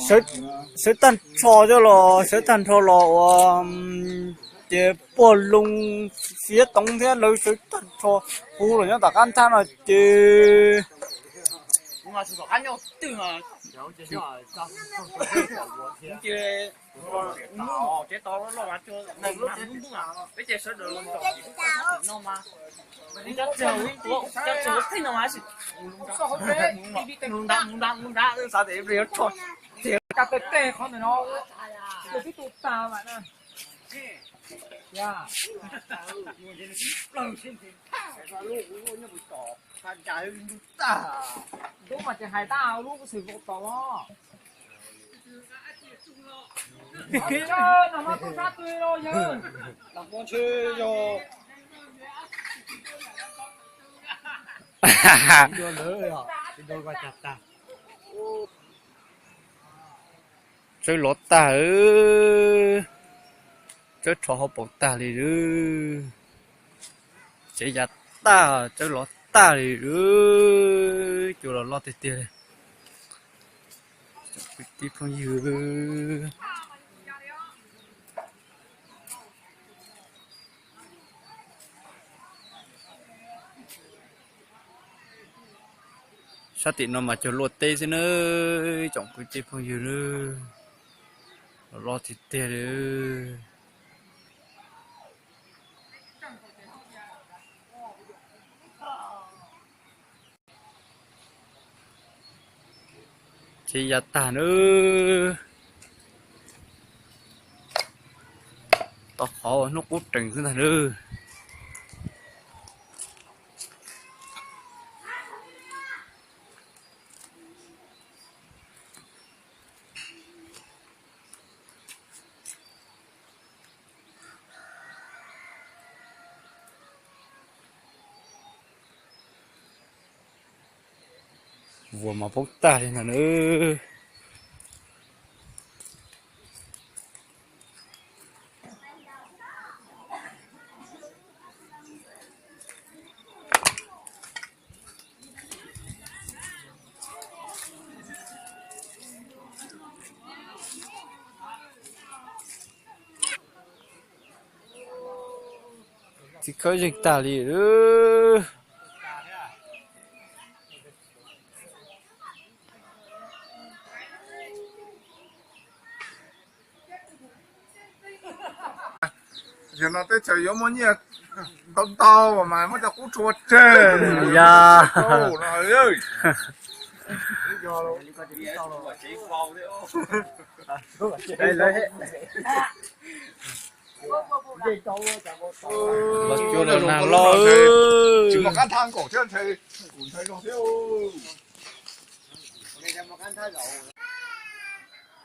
Sawv tag nrho coj los, sawv tag nrho los ua ces puag loo, fiab toov thiab lawv sawv tag nrho hu los nyob tom qab nthab no ces Ntub mas ces hais tau lub xwm vau tod los. Tsawb lov tag, tsawb rho hauv paus tag li. Tsev yav tag, tsawb lov tag li. Cua los loj tiag tiag li. Kwv tij phooj ywg, sab tim no mas cog luaj teb xwb nawb, tsoom kwv tij phooj ywg nawb. Los loj tiag tiag li. Tsev yav tag nawb, tau qhov hnub qub rees xwb ntag nawb. Vuas mas poob tag li ntag nawb. Txiv khawb zeeg tag li. Yog no teb chaws yuav muaj nyiaj ntau ntau mas muab cov qub tshua tseg. Ya. Los cua los nag loj. Tsis muaj qab nthab nkaus thiab, ntshe kuv ntshai zog thiab.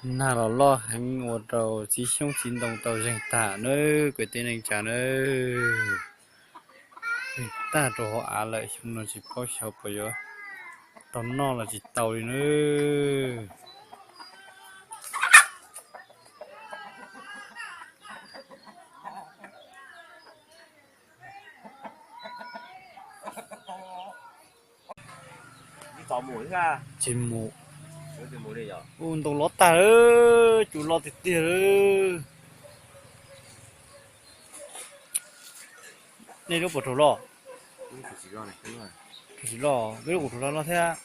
Nag los loj heev ua rau txiv xyoob txiv ntoo tau zeeg tag nawb kwv tij neej tsa nawb. Zeeg tag rau hauv av lawm, xyoo no tsis paub xyov puas yuav tau noj los tsis tau li nawb. Tsis mus. Ua ntoo lov tag lawm, cua loj tiag tiag lawm. Nej lub puas raug loj? Tsis loj, peb lub kuj raug loj loj thiab.